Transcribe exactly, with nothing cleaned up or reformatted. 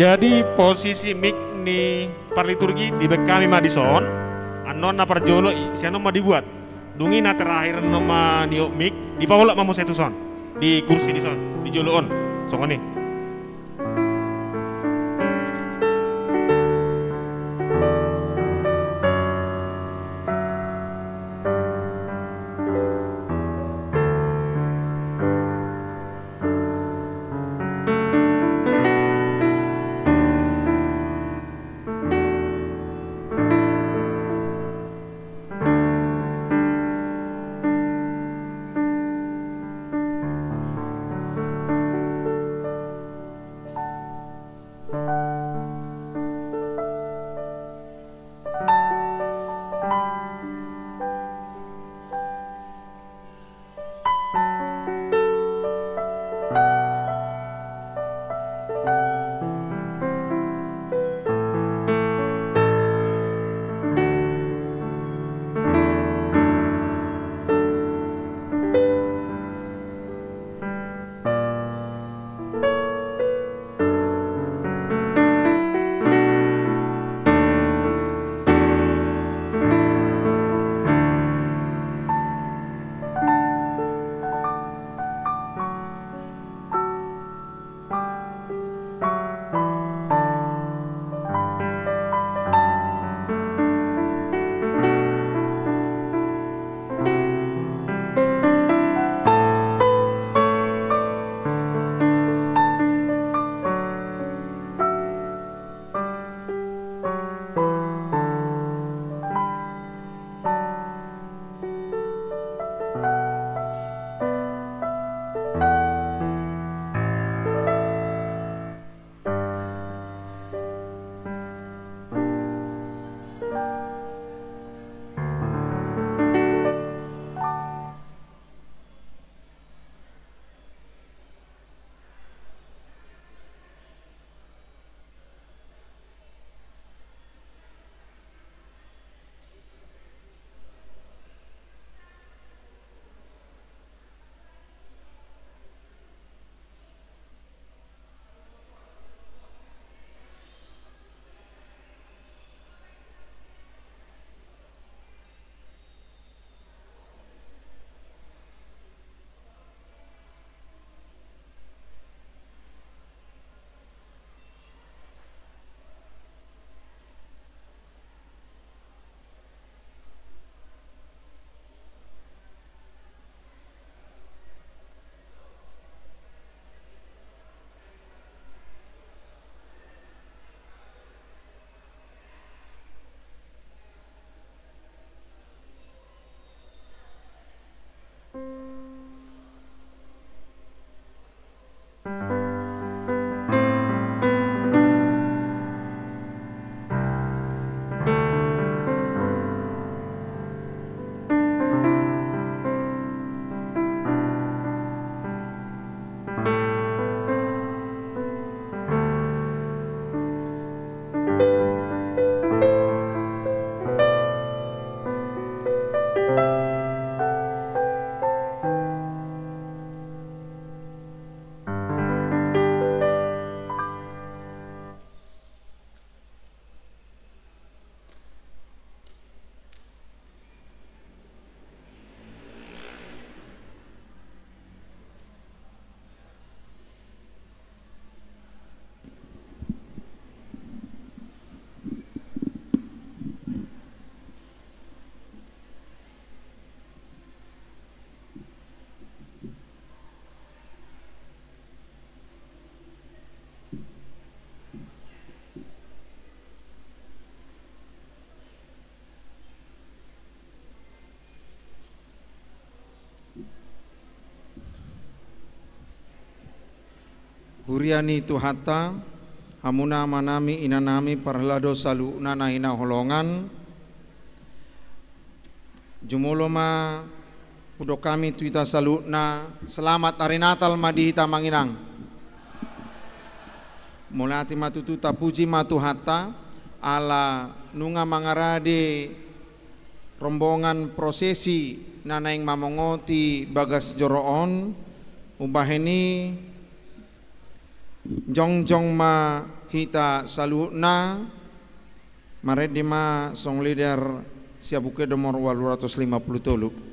Jadi posisi mik ni parliturgi dibaen hami ma dison. Annon na parjolo i, sian on ma dibuat. Dung i na terakhir annon ma niop mik, dipaulak ma muse tuson. Di kursi dison, di jolo on. Songon i. Huria ni Tuhanta, hamuna amanami, inanami, parhalado saluhutna na hinaholongan. Jumolo ma hudok hami tu hita saluhutna, selamat hari Natal ma di hita, Amang Inang. Mauliate ma tutu, tapuji ma Tuhanta, ala nunga mangarade rombongan prosesi na naeng mamongoti bagas joro on. Umbahen i jongjong ma Hita saluhutna, marende ma song leader siabuke nomor ualu ratus lima pulu tolu.